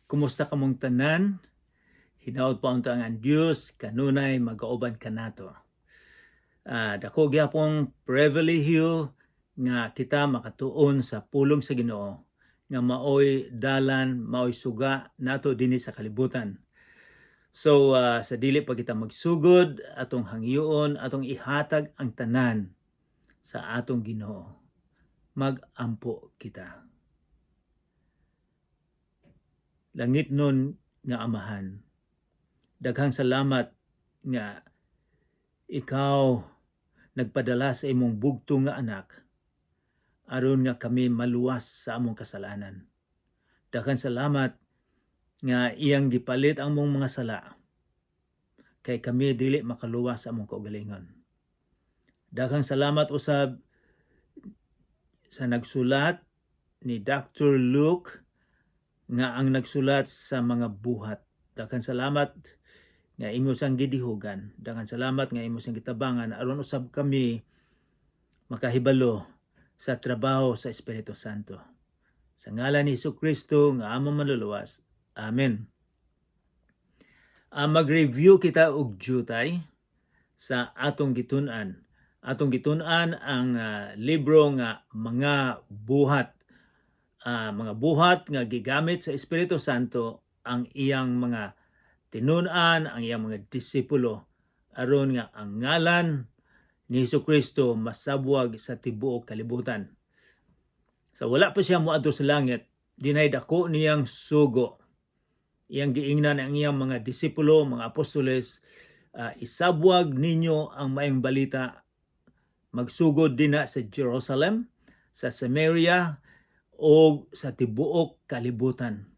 Kumusta kamong tanan? Hinaot pa unta ang Dios kanunay magauban kanato. Dako gyapong pribilehiyo nga kita makatuon sa pulong sa Ginoo nga maoy dalan, maoy suga nato dinhi sa kalibutan. So sa dili pa kita magsugod, atong hangyoon, atong ihatag ang tanan sa atong Ginoo. Magampo kita. Langitnon nga Amahan, daghang salamat nga ikaw nagpadala sa imong bugto nga anak aron nga kami maluwas sa among kasalanan. Daghang salamat nga iyang gipalit ang among mga sala kay kami dili makaluwas sa among kaugalingon. Daghang salamat usab sa nagsulat ni Dr. Luke nga ang nagsulat sa mga buhat. Daghang salamat nga imo sang gidihugan. Daghang salamat nga imo sang gitabangan aron usab kami makahibalo sa trabaho sa Espiritu Santo. Sa ngalan ni Hesus Kristo nga among manluluwas. Amen. Mag-review kita og jutay sa atong gitun-an. Atong gitun-an ang libro nga Mga Buhat. Mga buhat nga gigamit sa Espiritu Santo ang iyang mga tinun-an, ang iyang mga disipulo aron nga ang ngalan ni Hesus Kristo masabwag sa tibuok kalibutan. Sa wala pa siya moadto sa langit, dinay dako niyang sugo. Iyang giingnan ang iyang mga disipulo, mga apostoles, "Isabwag ninyo ang maayong balita, magsugod dinha sa Jerusalem, sa Samaria o sa tibuok kalibutan."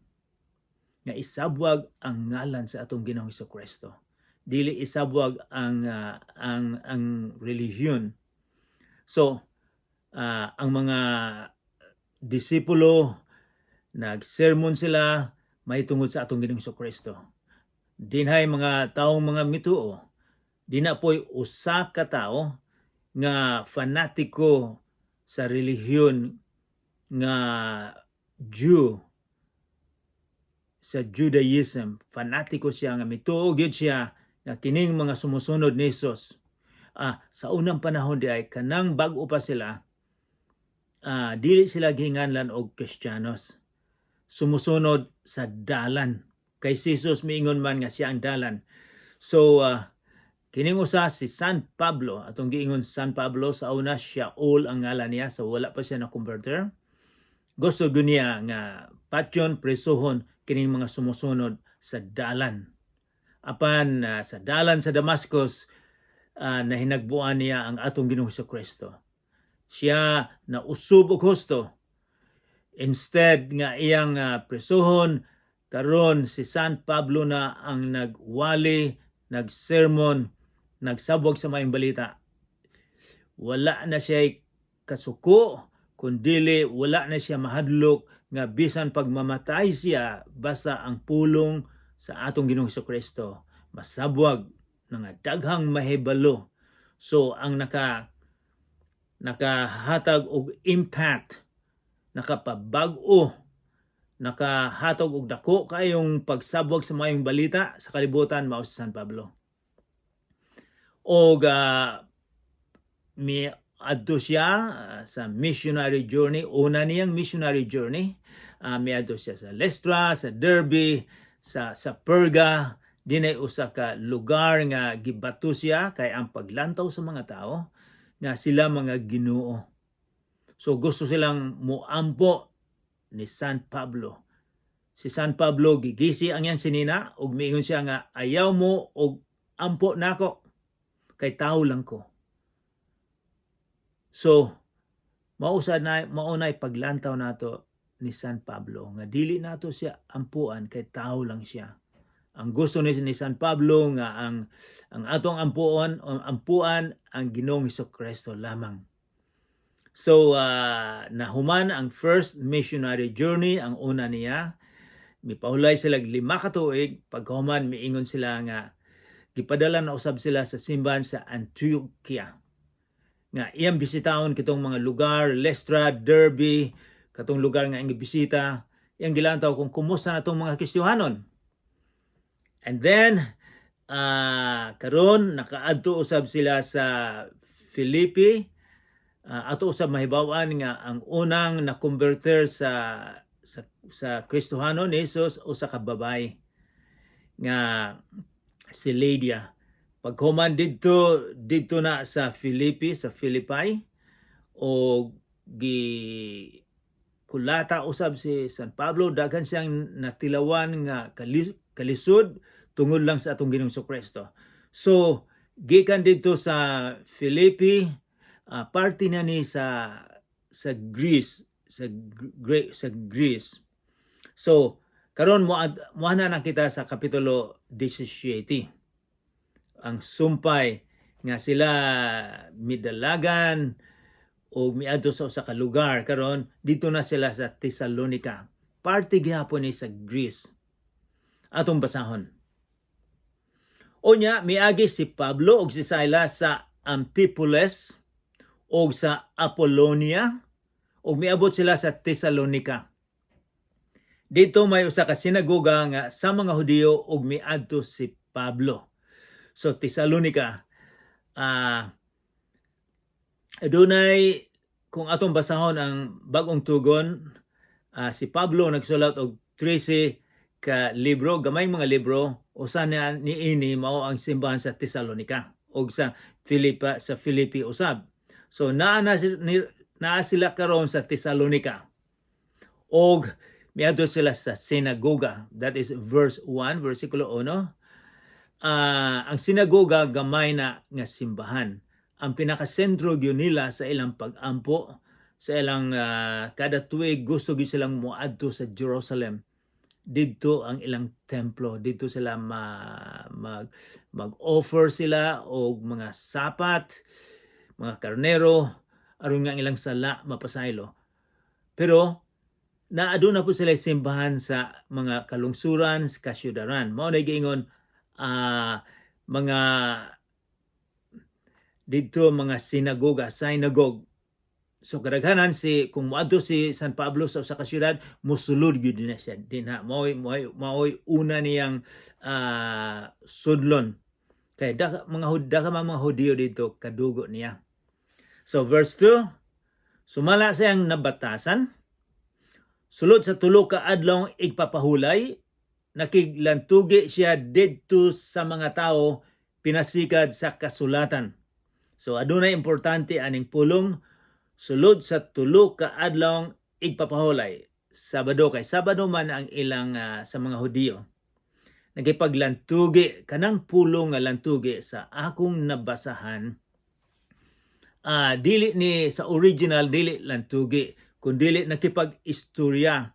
Nga isabwag ang ngalan sa atong Ginoong Kristo. Dili isabwag ang relihiyon. So, ang mga disipulo nagsermon sila may tungod sa atong Ginoong Kristo. Dinhay mga taong mga mituo, dina po'y usa ka tawo nga fanatiko sa relihiyon nga Jew, sa Judaism. Fanatiko siya nga mituo gyud siya nga kining mga sumusunod ni Jesus. Sa unang panahon di ay kanang bag-o pa sila, dili sila gihinganlan og Kristiyanos. Sumusunod sa dalan. Kay si Jesus miingon man nga siya ang dalan. So kining usa si San Pablo, atong giingon San Pablo, sa una Shaul ang ngalan niya, so wala pa siya na converter. Gusto gyud niya nga patyon, presuhon kining mga sumusunod sa dalan. Apan sa dalan sa Damascus, nahinagbuan niya ang atong Ginoong Kristo. Siya nausob og husto. Instead nga iyang presuhon, karon si San Pablo na ang nagwali, nagsermon, nagsabwag sa maayong balita. Wala na siya kasuko, kundili wala na siya mahadlok nga bisan pagmamatay siya basta ang pulong sa atong Ginoong Kristo masabwag na nga daghang mahibalo. So ang nakahatag og impact, nakapabag-o, nakahatag og dako kayong pagsabwag sa maayong balita sa kalibutan mao si San Pablo. Og mi adto siya sa missionary journey, una niyang missionary journey. Miadto siya sa Lystra, sa Derbe, sa Perga, dinay usa ka lugar nga gibato siya kay ang paglantaw sa mga tao nga sila mga Ginoo. So gusto silang muampo ni San Pablo. Si San Pablo gigisi ang iyang sinina ug miingon siya nga ayaw mo og ampo nako kay tao lang ko. So mausa na maunay paglantaw nato ni San Pablo nga dili nato siya ampuan kay tao lang siya. Ang gusto ni San Pablo nga ang atong ampuan ang Ginoong Kristo lamang. So nahuman ang first missionary journey, ang una niya. Mipahulay sila 5 ka tuig, pagkahuman miingon sila nga gipadala na usab sila sa simbahan sa Antioquia. Nga iyang bisitahon kitong mga lugar, Lystra, Derbe, katong lugar nga iyang gibisita, Iyang gilantaw kung kumusta na tong mga Kristohanon. And then karon nakaadto usab sila sa Philippi. Ato usab mahibaw-an nga ang unang na-converter sa Kristohanon ni Jesus usa ka babae nga si Lydia. Paghuman didto didto na sa Philippi, sa Philippi, o gi kulata usab si San Pablo, daghan siyang natilawan nga kalisod tungod lang sa atong Ginoong Kristo. So gikan didto sa Philippi, parte na ni sa Greece, sa Greece. So karon mo na na kita sa kapitulo 17. Ang sumpay nga sila midalagan o miadto sa usa ka lugar, karon dito na sila sa Thessalonica. Parte gihapon ni sa Greece. Atong basahon. Unya miagi si Pablo ug si Silas sa Amphipolis ug sa Apollonia ug miabot sila sa Thessalonica. Dito may usa ka sinagoga nga sa mga Hudiyo ug miadto si Pablo. So Thessalonica, adunay, kung atong basahon ang Bagong Tugon, si Pablo nagsulat og 13 ka libro, gamay mga libro, usa na niini mao ang simbahan sa Thessalonica ug sa Philippa, sa Philippi usab. So naa sila karon sa Thessalonica. Og miadto sila sa sinagoga. That is verse 1, versikulo 1. Ang sinagoga gamay na nga simbahan. Ang pinakasentro gyud nila sa ilang pag-ampo, sa ilang kada tuig gusto gyud silang moadto sa Jerusalem. Didto ang ilang templo, didto sila mag-offer sila og mga sapat, mga karnero aron nga ang ilang sala mapasaylo. Pero naa na po sila simbahan sa mga kalungsuran, sa kasyudaran. Mao na giingon mga didto mga sinagoga, synagogue. So kadaghanan si kung moadto si San Pablo sa usa ka syudad, mosulod gyud na siya dinha. Maoy una niyang sudlon. Kay da ka mga Hudiyo didto kadugo niya. So verse 2, sumala siyang nabatasan, sulod sa 3 ka adlaw igpapahulay, nakiglantugi siya didto sa mga tao pinasikad sa kasulatan. So adunay importante aning pulong, sulod sa 3 ka adlaw igpapahulay. Sabado, kay Sabado man ang ilang sa mga Hudiyo. Nagipaglantugi, kanang pulong nga lantugi sa akong nabasahan, dili ni sa original, dili lantugi kun dili nakipag-istorya.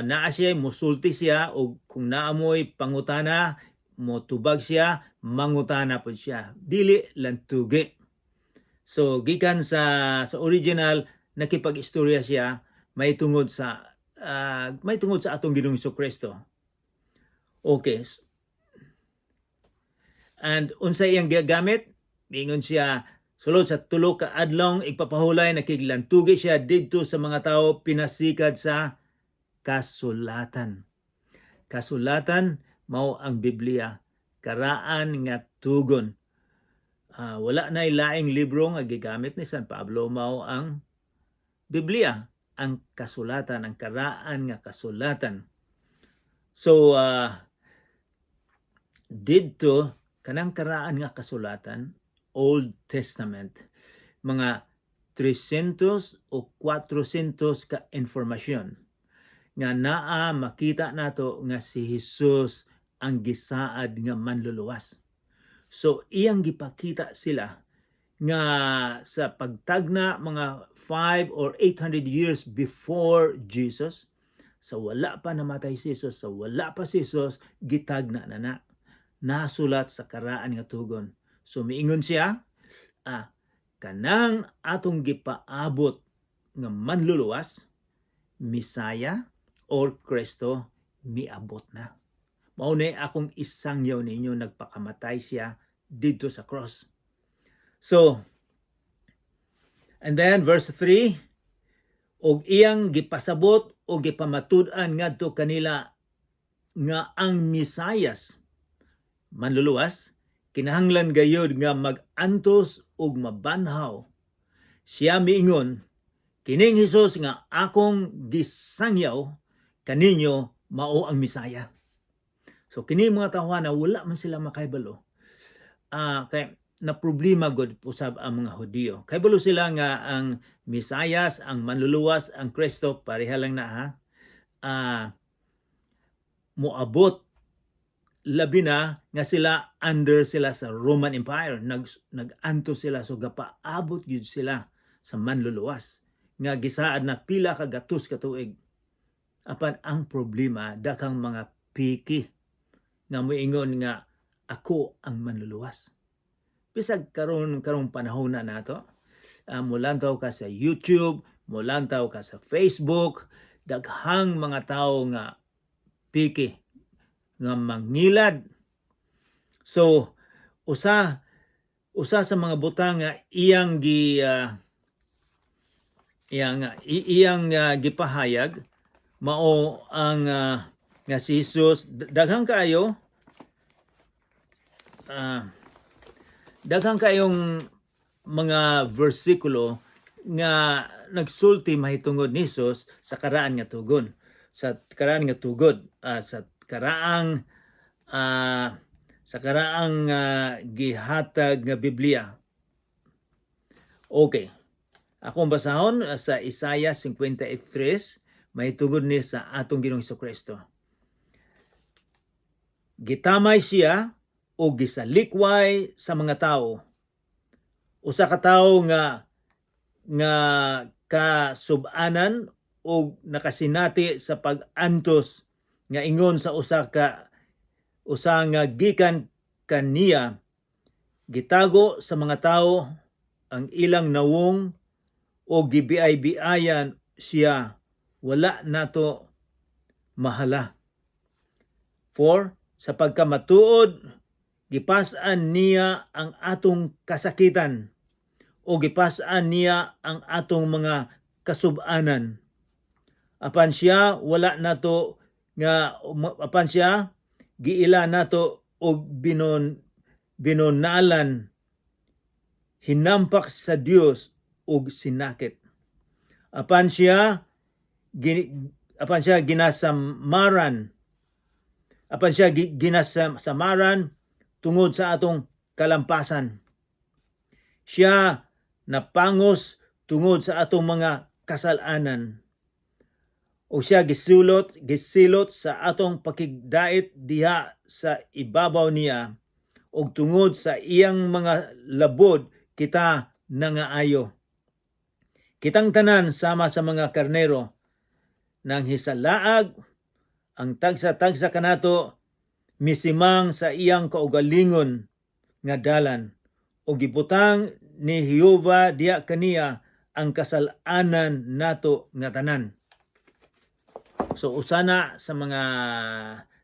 Naa siya musulti siya og kung naa moy pangutana, motubag siya, mangutana pud siya, dili lantugi. So gikan sa original, nakipag-istorya siya may tungod sa atong Ginoong Kristo. Okay. And unsa iyang gigamit? Miingon siya, sulod sa 3 ka adlaw igpapahulay, nakiglantugi siya didto sa mga tao pinasikad sa kasulatan. Kasulatan mao ang Biblia, karaan nga tugon. Wala na laing libro nga gigamit ni San Pablo, mao ang Biblia, ang kasulatan, ang karaan nga kasulatan. So didto kanang karaan nga kasulatan, Old Testament, mga 300 o 400 ka informasyon nga naa makita nato nga si Jesus ang gisaad nga manluluwas. So iyang gipakita sila nga sa pagtagna mga 5 or 800 years before Jesus, sa wala pa namatay si Jesus, sa wala pa si Jesus, gitagna na na. Nasulat sa karaan nga tugon. So miingon siya, kanang atong gipaabot nga manluluwas, Misaya or Kristo, miabot na. Mao ni akong isangyaw ninyo, nagpakamatay siya didto sa cross. So, and then verse 3, og iyang gipasabot o gipamatud-an ngadto kanila nga ang Misayas, manluluwas, kinahanglan gayud nga mag-antos ug mabanhaw. Siya miingon, "Kining Hesus nga akong gisangyaw kaninyo mao ang Misaya." So kini mga tawhana, wala man sila makahibalo. Kay na problema gud usab ang mga Hudiyo. Kahibalo sila nga ang Misayas, ang manluluwas, ang Kristo, pareha lang na, ha. Moabot, labi na nga sila under sila sa Roman Empire, nag-anto sila, so gapaabot gyud sila sa manluluwas nga gisaad na pila ka gatos ka tuig. Apan ang problema, daghang mga piki nga moingon nga ako ang manluluwas. Bisag karon, karong panahon na nato, mulantaw ka sa YouTube, mulantaw ka sa Facebook, daghang mga tao nga piki nga mangilad. So usa usa sa mga butang nga iyang gipahayag mao ang nga si Jesus. Daghang kayong mga bersikulo nga nagsulti mahitungod ni Jesus sa karaan nga tugon, sa karaan nga tugod, sa karaang gihatag nga Biblia. Okay. Akong basahon sa Isaiah 53 mahitungod ni sa atong Ginoong Kristo. Gitamay siya o gisalikway sa mga tao. Usa ka tawo nga kasubanan o nakasinati sa pag-antos, nga ingon sa usa nga gikan kaniya, gitago sa mga tao ang ilang nawong o gibiay-biayan siya, wala nato mahala. 4. Sa pagkamatuod, gipas-an niya ang atong kasakitan o gipas-an niya ang atong mga kasubanan. Apan siya giila nato og binunalan, hinampak sa Dios og sinakit. Apan siya ginasamaran tungod sa atong kalampasan. Siya napangos tungod sa atong mga kasalanan. O siya gisilot sa atong pakigdait diha sa ibabaw niya, ug tungod sa iyang mga labod kita nangaayo. Kitang tanan, sama sa mga karnero nang hisalaag, ang tagsa-tagsa kanato misimang sa iyang kaugalingon nga dalan, ug gibutang ni Jehova diha kaniya ang kasalanan nato nga tanan. So usana sa mga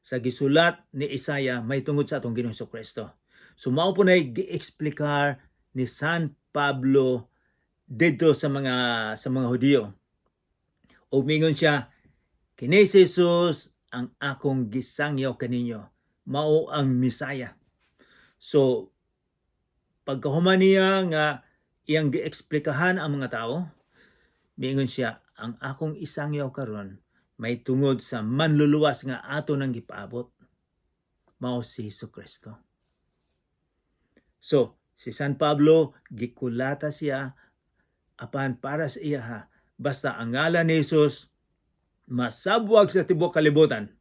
sa gisulat ni Isaiah may tungod sa atong Ginoong Kristo. So mao po na gi-eksplikar ni San Pablo didto sa mga Hudiyo. Ug mingon siya, "Kini si Jesus ang akong gisangyaw kaninyo, mao ang Misaya." So pagkahuman niya nga iyang gieksplikahan ang mga tao, miingon siya, "Ang akong isangyaw karon may tungod sa manluluwas nga ato nang gipaabot, mao si Hesus Kristo." So, si San Pablo, gikulata siya, apan para sa iya ha, basta ang ngalan ni Jesus masabwag sa tibuok kalibutan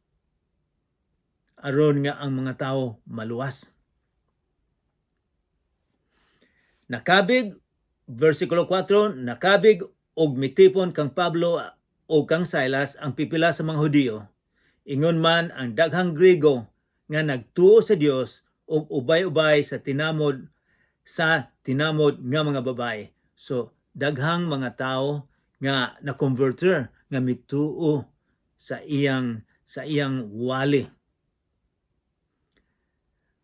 aron nga ang mga tao maluwas. Nakabig, versikulo 4, nakabig og mitipon kang Pablo o kang Silas ang pipila sa mga Hudiyo. Ingon man ang daghang Griego nga nagtuo sa Dios ug ubay-ubay sa tinamod nga mga babae. So daghang mga tao nga na converter nga mituo sa iyang wali.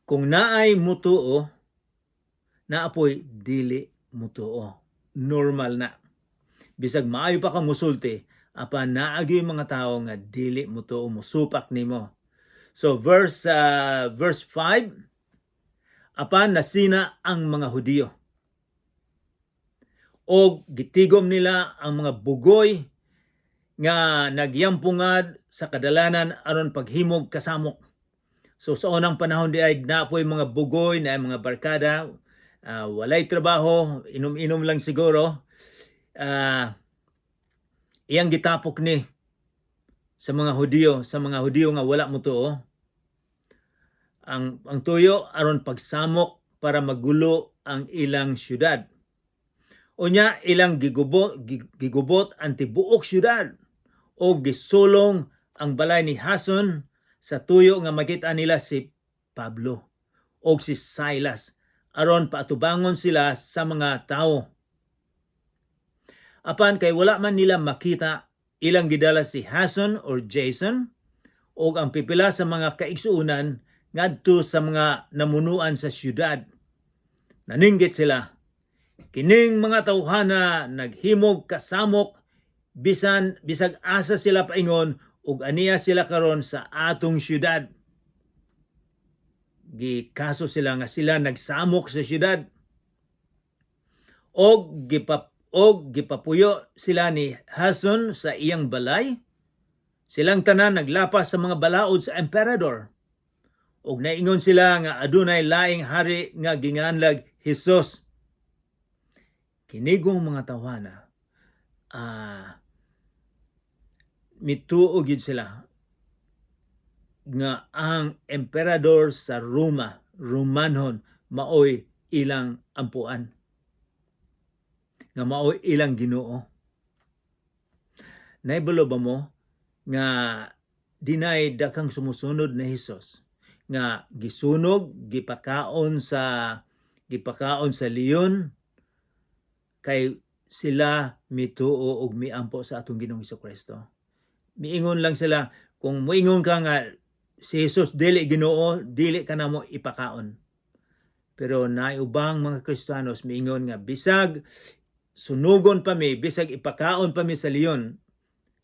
Kung naay mutuo, naapoy dili mutuo. Normal na. Bisag maayo pa kang musulti, Apan naa gyoy mga tawo nga dili motuo, musupak nimo. So verse 5, apan nasina ang mga Hudiyo og gitigom nila ang mga bugoy nga nagyampungad sa kadalanan aron paghimog kasamok. So sa unang panahon diay, naa poy mga bugoy na mga barkada, walay trabaho, inom-inom lang siguro. Iyang gitapok ni sa mga Hudiyo, sa mga Hudiyo nga wala motuo. Ang tuyo aron pagsamok para magulo ang ilang syudad. Unya ilang gigubot ang tibuok syudad o gisulong ang balay ni Hason sa tuyo nga makita nila si Pablo o si Silas aron paatubangon sila sa mga tao. Apan kay wala man nila makita, ilang gidala si Hason or Jason o ang pipila sa mga kaigsuonan ngadto sa mga namunuan sa syudad. Naninggit sila. "Kining mga tawhana naghimog kasamok bisan bisag asa sila paingon ug ania sila karon sa atong syudad." Gikaso sila nga sila nagsamok sa syudad. Og gipapuyo sila ni Hason sa iyang balay. Silang tanan naglapas sa mga balaod sa emperador. Og naingon sila nga adunay laing hari nga ginganlag Hesus. Kinigong mga tawhana, mituo gyud sila nga ang emperador sa Roma, Romanhon, maoy ilang ampuan. Nga maoy ilang Ginoo. Naibalo ba mo nga dinay daghang sumusunod ni Hesus nga gisunog, gipakaon sa leon kay sila mituo og miampo sa atong Ginoong Kristo? Miingon lang sila, "Kung muingon ka nga si Jesus dili Ginoo, dili ka namo ipakaon." Pero naay ubang mga Kristiyanos miingon nga bisag sunugon pa mi, bisag ipakaon pa mi sa leon,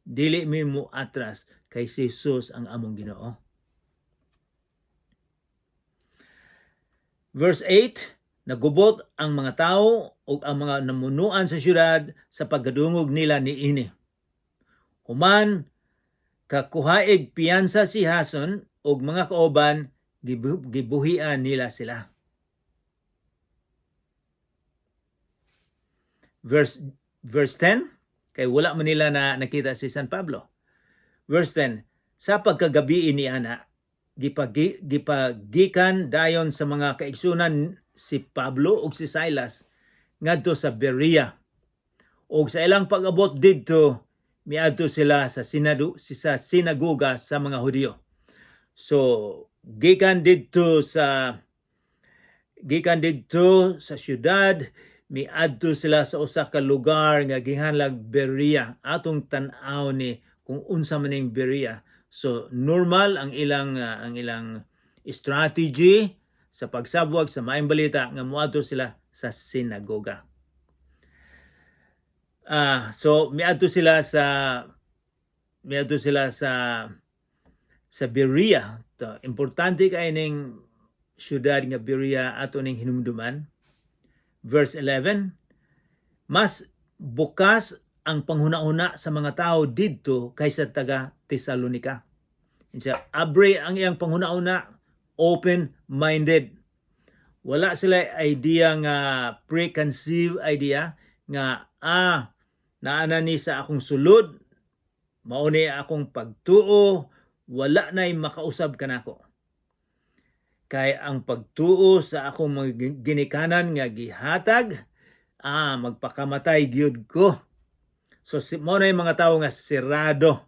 dili mi mo atras kay si Jesus ang among Ginoo. Verse 8, nagubot ang mga tao ug ang mga namunuan sa syudad sa pagkadungog nila niini. Human kakuhaig piyansa si Hason ug mga kauban, gibuhian nila sila. Verse 10, kay wala man nila na nakita si San Pablo. Verse 10, sa pagkagabi ni ana, gipagikan dayon sa mga kaigsunan si Pablo ug si Silas ngadto sa Berea. Ug sa ilang pag-abot didto, miadto sila sa sinagoga sa mga Hudiyo. So gikan didto sa syudad, miadto sila sa usa ka lugar nga gihanlag Berea. Atong tan-aw ni kung unsa man ning Berea. So normal ang ilang strategy sa pagsabwag sa maayong balita nga moadto sila sa sinagoga. So miadto sila sa Berea. To, importante kay ning syudad nga Berea, ato ning hinumduman. Verse 11, mas bukas ang panghuna-huna sa mga tao didto kaysa taga Tesalonica. Insa, abre ang iyang panghuna-huna, open-minded. Wala sila idea nga preconceived idea nga naa na ni sa akong sulod, mao ni akong pagtuo, wala na'y makausab kanako. Kay ang pagtuo sa akong mga ginikanan nga gihatag, magpakamatay gyud ko. So mao na yung mga tao nga sirado.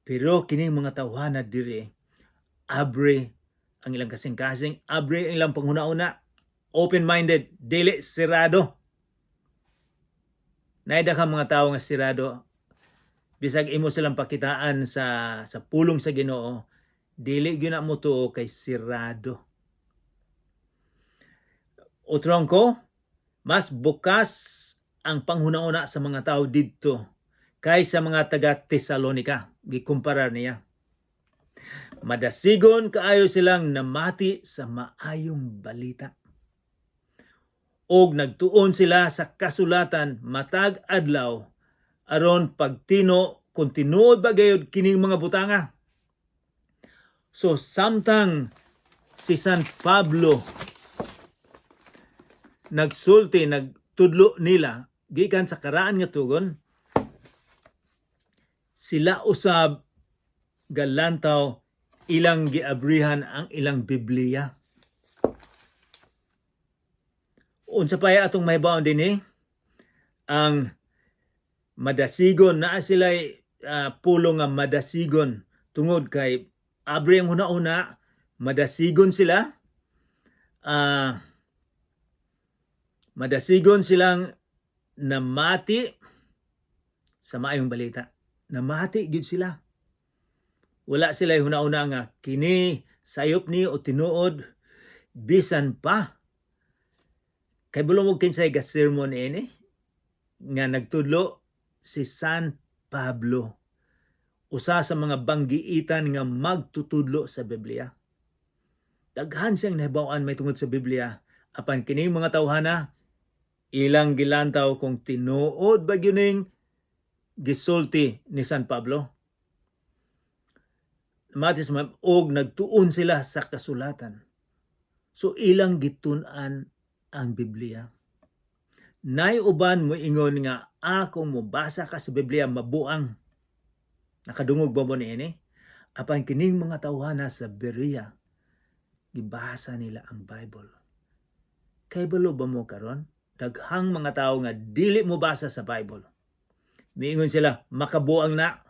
Pero kining mga tawhana diri, abre ang ilang kasing-kasing, abre ang ilang panghuna-una, open-minded, dili sirado. Naay ka mga tao nga sirado, bisag imo silang pakitaan sa pulong sa Ginoo, dili gyud na motuo kay sirado. Utron ko, mas bukas ang panghuna-una sa mga tao didto kaysa mga taga Tesalonika. Gikumpara niya. Madasigon kaayo silang namati sa maayong balita. Og nagtuon sila sa kasulatan matag adlaw aron pagtino kung tinuod ba gayud kining mga butanga. So samtang si San Pablo nagsulti, nagtudlo nila gikan sa karaan nga tugon, sila usab galantaw, ilang giabrihan ang ilang Biblia. Unsa pa atong mahibaon dinhi? Ang madasigon naa sila, pulo nga madasigon tungod kay abri ang huna-huna, madasigon sila, madasigon silang namati sa maayong balita. Namati gyud sila. Wala sila huna-huna nga kini sayop ni o tinuod, bisan pa kay bulong og kinsay ga sermon ini nga nagtudlo si San Pablo, usa sa mga banggiitan nga magtutudlo sa Biblia. Daghan siyang nahibaw-an may tungod sa Biblia, apan kining mga tawhana ilang gilantaw kung tinuod ba gyud ning gisulti ni San Pablo. Matis og nagtuon sila sa kasulatan. So ilang gitun-an ang Biblia. Nay uban mo ingon nga akong mobasa ka sa Biblia mabuang. Nakadungog ba mo niini? Apan kining mga tawhana sa Berea, gibasa nila ang Bible. Kay balo ba mo karon? Daghang mga tao nga dili mo basa sa Bible. Miingon sila, makabuang na.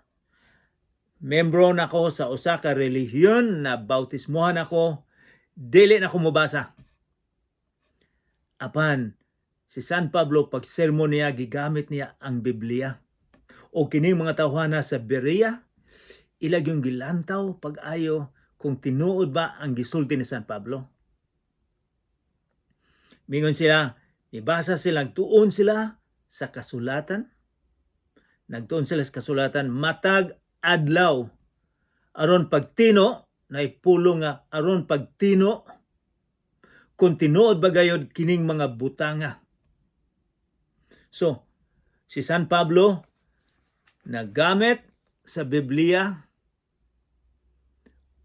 Membro na ko sa usa ka relihiyon, na bautismohan ako, dili na ko mobasa. Apan si San Pablo, pag sermon niya, gigamit niya ang Biblia. O kini mga tawhana sa Berea, ilag yung gilantaw pag-ayo kung tinuod ba ang gisulti ni San Pablo. Mingon sila, ibasa sila, nagtuon sila sa kasulatan. Nagtuon sila sa kasulatan matag adlaw aron pagtino, naipulo nga aron pagtino kung tinuod ba gayod kining mga butanga. So, si San Pablo nagamit sa Biblia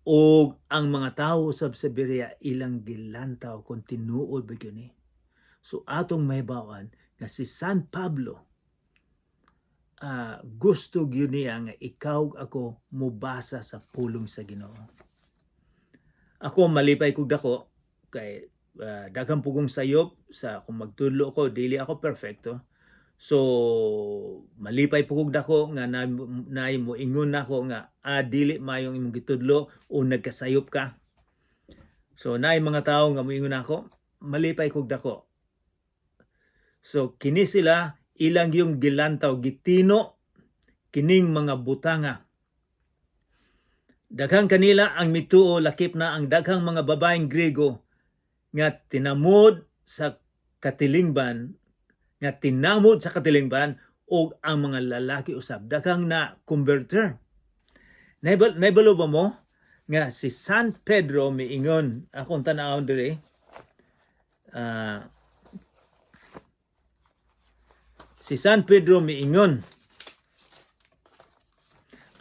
o ang mga tao sa Berea ilang gilantaw kung tinuod ba gyud ni. So atong mahibawan nga si San Pablo, gusto gyud niya nga ikaw, ako mobasa sa pulong sa Ginoo. Ako malipay kog dako kay daghang pugong sayop sa kung magtudlo ko, dili ako perfecto. So malipay po kog dako nga na, naay mo ingon nako nga dili mayong imong gitudlo o nagkasayop ka. So naay mga tawo nga moingon nako, malipay kog dako. So kini sila ilang yung gilantaw, gitino kining mga butanga. Daghang kanila ang mituo, lakip na ang daghang mga babaeng Grego nga tinamod sa katilingban ug ang mga lalaki usab daghang na converter. Naibalo ba mo nga si San Pedro miingon, akong tan-awon diri, si San Pedro miingon,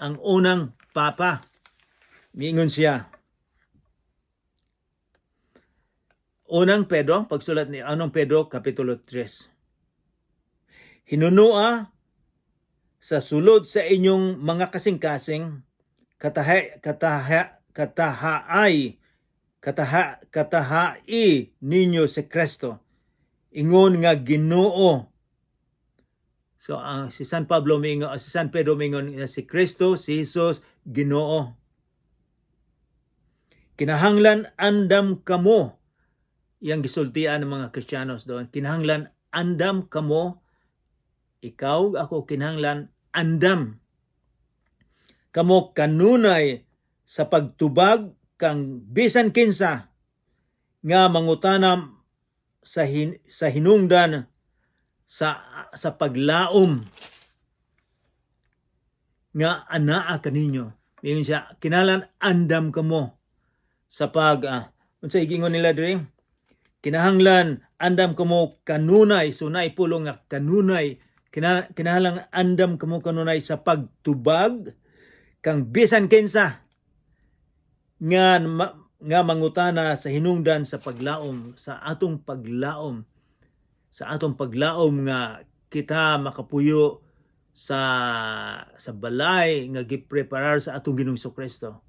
ang unang papa, miingon siya. Unang Pedro, pagsulat ni Anong Pedro, Kapitulo 3. Hinunua sa sulod sa inyong mga kasing-kasing, kataha, kataha, katahaay, kataha, katahai ninyo si Kristo, ingon nga Ginoo. So ang si San Pablo miingon, si San Pedro miingon nga si Kristo, si Jesus, Ginoo. Kinahanglan andam kamo, iyang gisultian ng mga Kristiyanos doon. Kinahanglan andam kamo, ikaw, ako, kinahanglan andam kamo kanunay sa pagtubag kang bisan kinsa nga mangutana sa hinungdan sa paglaom. nga anaa kaninyo. Ingon siya, kinahanglan andam kamo sa pag unsa giingon nila diri? Kinahanglan andam kamo kanunay, so naay pulong nga kanunay, kinahanglan andam kamo kanunay sa pagtubag kang bisan kinsa nga mangutana sa hinungdan sa paglaom, sa atong paglaom nga kita makapuyo sa balay nga gipreparar sa atong Ginoong Kristo,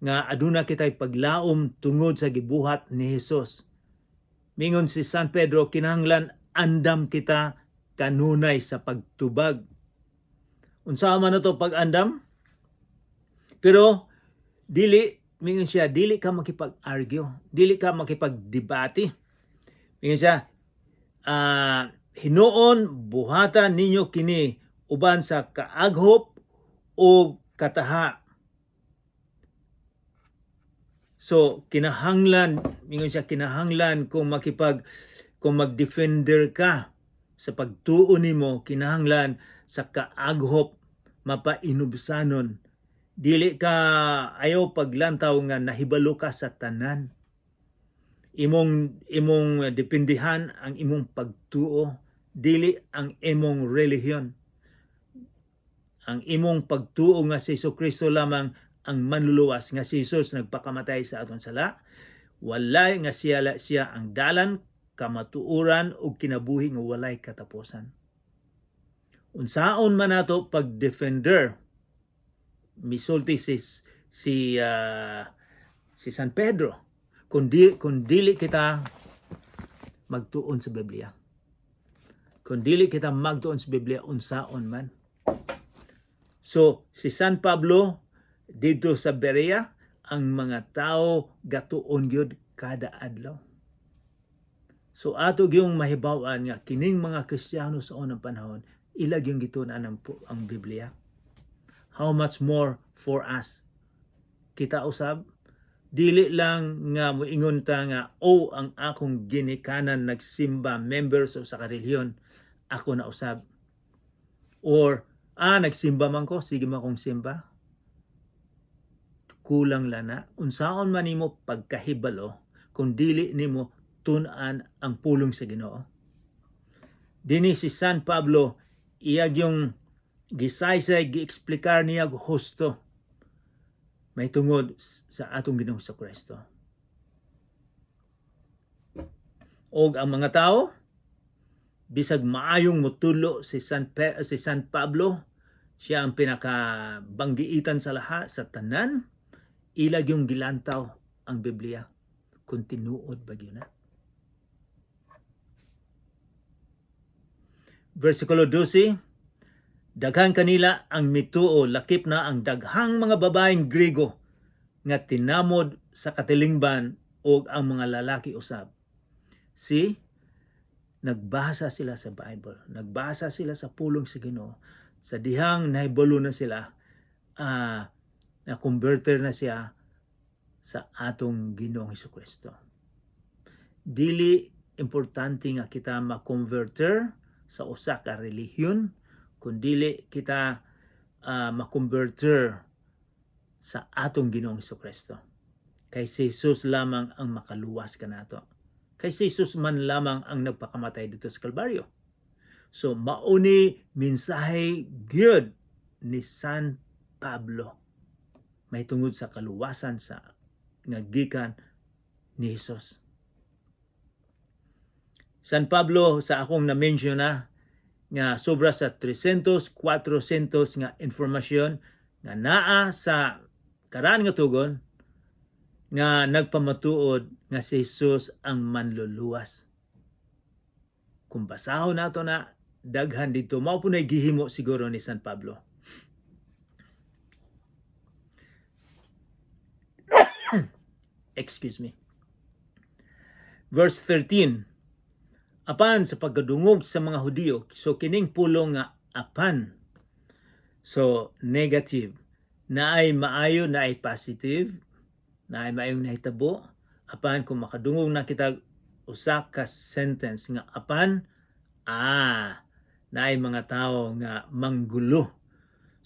nga aduna kitay paglaom tungod sa gibuhat ni Hesus. Mingon si San Pedro, kinahanglan andam kita kanunay sa pagtubag. Unsa man ato pag-andam? Pero dili, mingon siya, dili ka makipag-argue, dili ka makipag-debate. Mingon siya, hinuon buhatan ninyo kini uban sa kaaghop o kataha. So kinahanglan, mingon siya, kinahanglan kung mag-defender ka sa pagtuo nimo, kinahanglan sa kaaghop, mapainubsanon. Dili ka, ayaw paglantaw nga nahibalo ka sa tanan. Imong dependihan ang imong pagtuo, dili ang imong relihiyon. Ang imong pagtuo nga si Kristo lamang ang manluluwas, nga si Jesus nagpakamatay sa aton sala, walay nga siya siya ang dalan, kamatuoran ug kinabuhi nga walay katapusan. Unsaon man nato pag-defender, misulti si San Pedro, kung dili kita magtuon sa Biblia? Kung dili kita magtuon sa Biblia, unsaon man? So si San Pablo didto sa Berea, ang mga tao gatuon gyud kada adlaw. So ato gyung mahibaw-an nga kining mga Kristiyano sa unang panahon, ila gyung gitun-an ang Biblia. How much more for us? Kita usab, dili lang nga moingon ta nga, "Oh, ang akong ginikanan nagsimba, members sa ka relihiyon, ako na usab." Or "Ah, nagsimba man ko, sige man kong simba." Kulang lana. Unsaon man nimo pagkahibalo kung dili nimo tun-an ang pulong sa Ginoo? Dini si San Pablo, iyag yung gisaysay, gieksplikar niya husto may tungod sa atong Ginoong sa Kristo. Og ang mga tao, bisag maayong mutulo si San Pablo, siya ang pinakabanggiitan sa lahat, sa tanan, ilag yung gilantaw ang Biblia kung tinuod ba gyud na. Versikulo 12, daghan kanila ang mituo, lakip na ang daghang mga babaeng Griego nga tinamod sa katilingban ug ang mga lalaki usab. See, nagbasa sila sa Bible, nagbasa sila sa pulong sa Ginoo. Sa dihang nahibalo na sila, na converter na siya sa atong Ginoong Kristo. Dili importante nga kita ma-converter sa usa ka relihiyon, kundili kita ma-converter sa atong Ginoong Kristo. Kay si Jesus lamang ang makaluwas kanato. Kay si Jesus man lamang ang nagpakamatay didto sa Kalbaryo. So mauni mensahe gyud ni San Pablo may tungod sa kaluwasan sa nga gikan ni Jesus. San Pablo, sa akong na-mention na nga sobra sa 300, 400 nga informasyon nga naa sa karaan nga tugon nga nagpamatuod nga si Jesus ang manluluwas. Kung basahon nato na, daghan didto, mao po na gihimo siguro ni San Pablo. Excuse me. Verse 13. Apan sa pagkadungog sa mga Hudiyo, so kining pulong nga apan. So negative. Naay maayo, naay positive, naay maayong nahitabo. Apan kung makadungog na kita usa ka sentence nga apan, naay mga tao nga manggulo.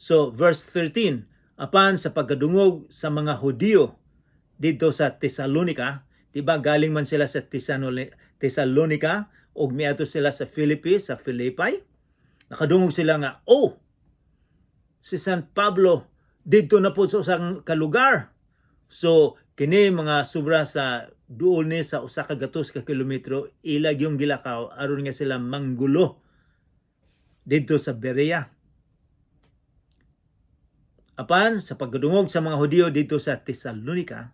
So verse 13, apan sa pagkadungog sa mga Hudiyo didto sa Tesalonica, di ba galing man sila sa Tesalonica ug miadto sila sa Philippi, sa Philippi? Nakadungog sila nga, "Oh, si San Pablo didto na po sa usang kalugar." So kini mga sobra sa duol ni sa 100 ka kilometro ilag yung gilakaw aron nga sila manggulo didto sa Berea. Apan sa pagkadungog sa mga Hudiyo didto sa Tesalonica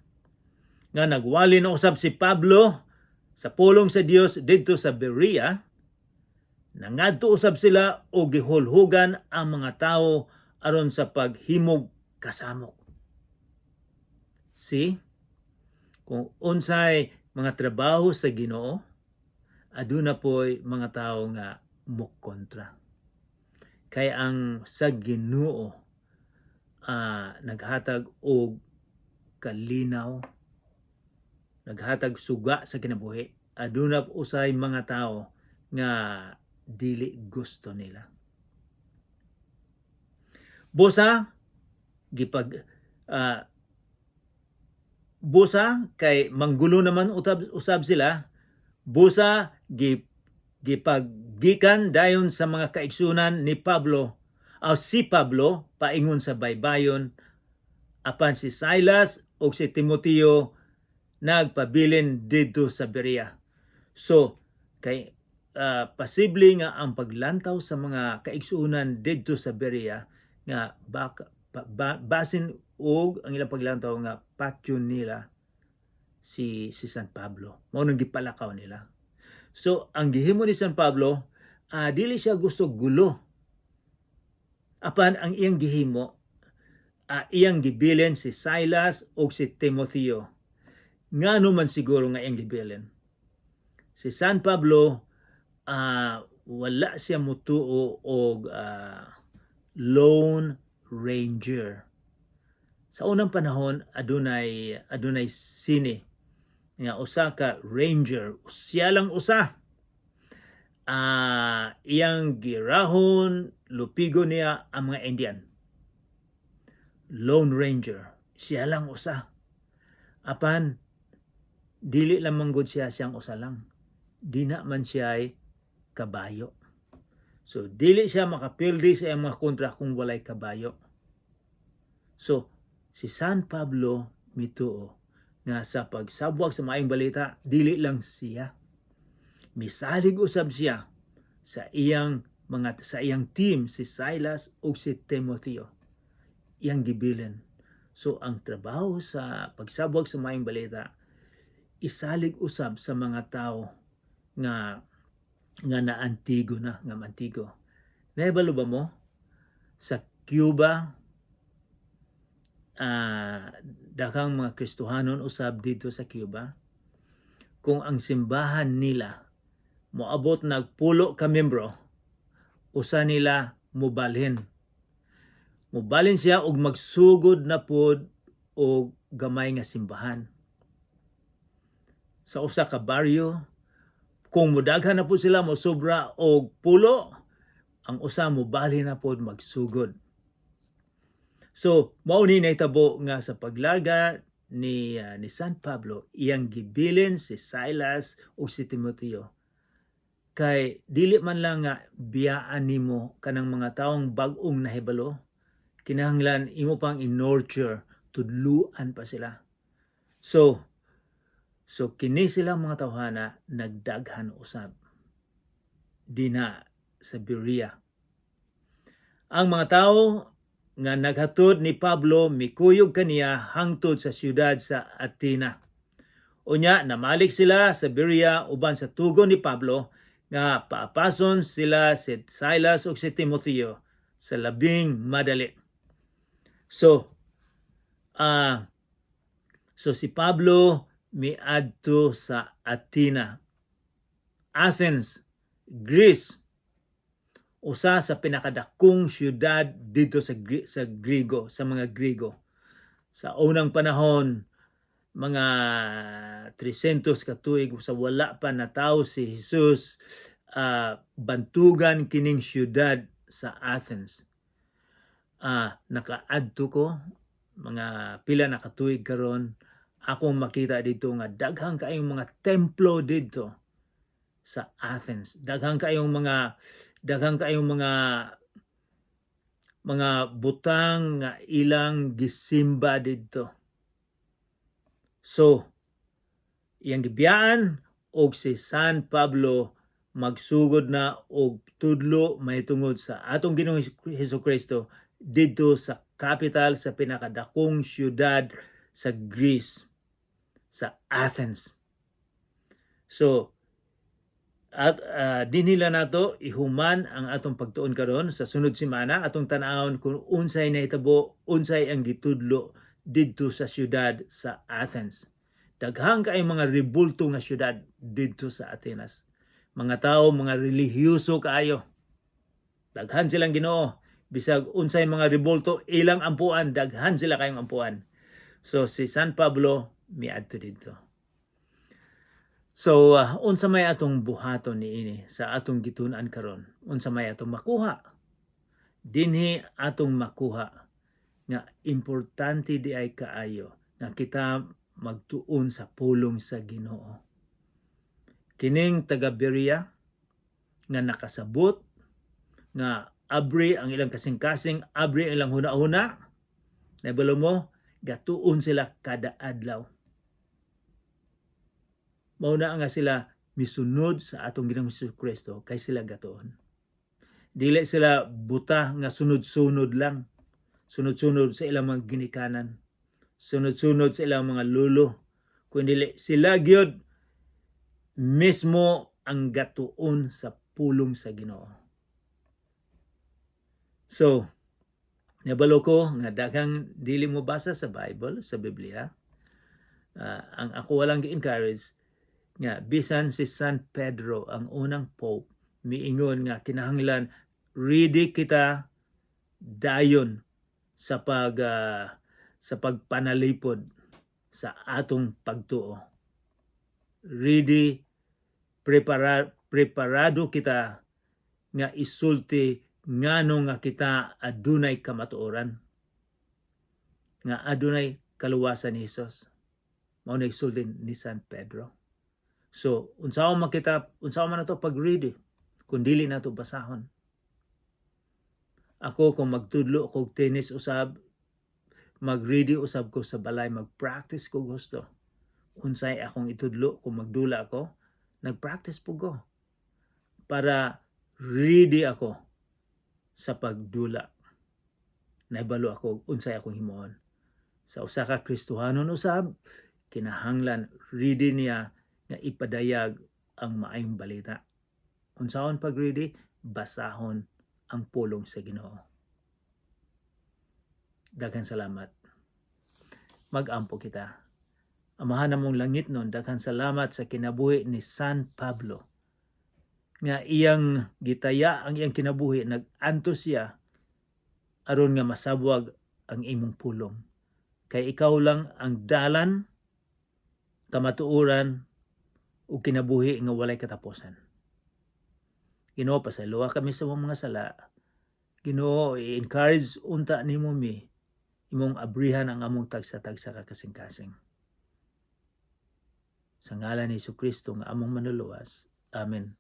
nga nagwali na usab si Pablo sa pulong sa Dios didto sa Berea, nangadto usab sila og gihulhugan ang mga tawo aron sa paghimog kasamok. See? Kung unsay mga trabaho sa Ginoo, aduna po'y mga tawo nga mokontra. Kay ang sa Ginoo naghatag og kalinaw, naghatag suga sa kinabuhi, aduna usay mga tawo nga dili gusto nila. Busa gipag busa kay manggulo naman usab sila, busa gipaggikan dayon sa mga kaigsunan ni Pablo aw si Pablo paingon sa baybayon, apan si Silas ug si Timoteo nagpabilin didto sa Berea. So kay posible nga ang paglantaw sa mga kaigsuonan didto sa Berea nga baka basin og ang ilang paglantaw nga patyon nila si San Pablo. Mao nang gipalakaw nila. So ang gihimo ni San Pablo, dili siya gusto gulo. Apan ang iyang gihimo, iyang gibilin si Silas ug si Timoteo. Ngano man siguro nga iyang gibilin? Si San Pablo, wala siya mutuo og Lone Ranger. Sa unang panahon adunay sine nga usa ka ranger, siya lang usa. Iyang girahon, lupigo niya ang mga Indian. Lone Ranger, siya lang usa. Apan dili lang manggod siya siyang usa lang. Dina man siya ay kabayo. So dili siya makapildi sa iyang mga kontra kung walay kabayo. So si San Pablo mituo nga sa pagsabwag sa maayong balita, dili lang siya. Misalig usab siya sa iyang team, si Silas ug si Timoteo. Iyang gibilin. So ang trabaho sa pagsabwag sa maayong balita, isalig usab sa mga tao nga naantigo na, nga mantigo. Nahibalo ba mo sa Cuba, daghang mga Kristohanon usab didto sa Cuba? Kung ang simbahan nila moabot nag 10 ka membro, usa nila mobalhin. Mobalhin siya og magsugod na pod og gamay nga simbahan. Sa usa ka baryo, kung modaghan na po sila, mosobra og 10, ang usa mobalhin na pod, magsugod. So, mao ni nahitabo nga sa paglarga ni San Pablo, iyang gibilin si Silas ug si Timoteo. Kay dili man lang nga biyaan nimo kanang mga taong bag-ong nahibalo, kinahanglan imo pang i-nurture, tudluan pa sila. So kini silang mga tawhana nagdaghan usab dina sa Berea. Ang mga tao nga naghatod ni Pablo mikuyog kaniya hangtod sa siyudad sa Athena. Unya namalik sila sa Berea uban sa tugon ni Pablo nga paapason sila si Silas ug si Timoteo sa labing madali. So si Pablo miadto sa Athena, Athens, Greece, usa sa pinakadakong syudad didto sa Grigo, sa mga Grigo. Sa unang panahon, mga 300 ka tuig sa wala pa natawo si Jesus, bantugan kining syudad sa Athens. Nakaadto ko mga pila na katuig karon, akong makita dito nga daghang kaayong mga templo didto sa Athens. Daghang kaayong mga butang nga ilang gisimba didto. So, iyang gibiyaan og si San Pablo magsugod na og tudlo mahitungod sa atong Ginoong Hesus Kristo didto sa capital, sa pinakadakong syudad sa Greece, sa Athens. So, at dinhi lang nato ihuman ang atong pagtuon karon. Sa sunod semana, atong tan-awon kung unsay nahitabo, unsay ang gitudlo didto sa syudad sa Athens. Daghang kay mga rebulto nga syudad didto sa Atenas. Mga tao, mga relihiyoso kaayo. Daghan silang Ginoo. Bisag unsay mga rebulto ilang ampuan, daghan sila kayong ampuan. So si San Pablo miadto didto. So unsa may atong buhaton niini sa atong gitun-an karon? Unsa may atong makuha? Dinhi atong makuha nga importante diay kaayo nga kita magtuon sa pulong sa Ginoo. Kining taga Berea nga nakasabot nga abri ang ilang kasing-kasing, abri ang ilang huna-huna. Nahibalo mo, gatuon sila kada adlaw. Mao na nga sila misunod sa atong Ginoong Hesus Kristo kay sila gatuon. Dili sila buta nga sunod-sunod lang. Sunod-sunod sa ilang mga ginikanan. Sunod-sunod sa ilang mga lulo. Kun dili sila gyud mismo ang gatuon sa pulong sa Ginoo. So, nabalo ko nga daghang dili mo basa sa Bible, sa Biblia. Ang ako walang gi-encourage nga bisan si San Pedro, ang unang pope, miingon nga kinahanglan ready kita dayon sa pagpanalipod sa atong pagtuo. Ready, preparado kita nga isulti ngano nga kita adunay kamatuoran, nga adunay kaluwasan ni Hesus. Mao na isulti ni San Pedro. So, unsaon man kita, unsaon man nato pag-ready kung dili nato basahon? Ako, kung magtudlo kog tennis usab, mag-ready usab ko sa balay, mag-practice ko gusto. Unsay akong itudlo kung magdula ako, nag-practice po ko para ready ako sa pagdula. Naibalo ako unsay akong himuon. Sa usa ka Kristohanon usab, kinahanglan ready niya nga ipadayag ang maayong balita. Unsaon pag ready? Basahon ang pulong sa Ginoo. Daghan salamat. Mag-ampo kita. Amahan namong langitnon, daghan salamat sa kinabuhi ni San Pablo. Nga iyang gitaya ang iyang kinabuhi, nag-antos siya aron nga masabwag ang imong pulong. Kay ikaw lang ang dalan, kamatuoran, ug kinabuhi nga walay katapusan. Ginoo, pasayloa kami sa among mga sala. Ginoo, i-encourage unta nimo mi, imong abrihan ang among tagsa-tagsa ka kasing-kasing. Sa ngalan ni Kristo nga among Manluluwas. Amen.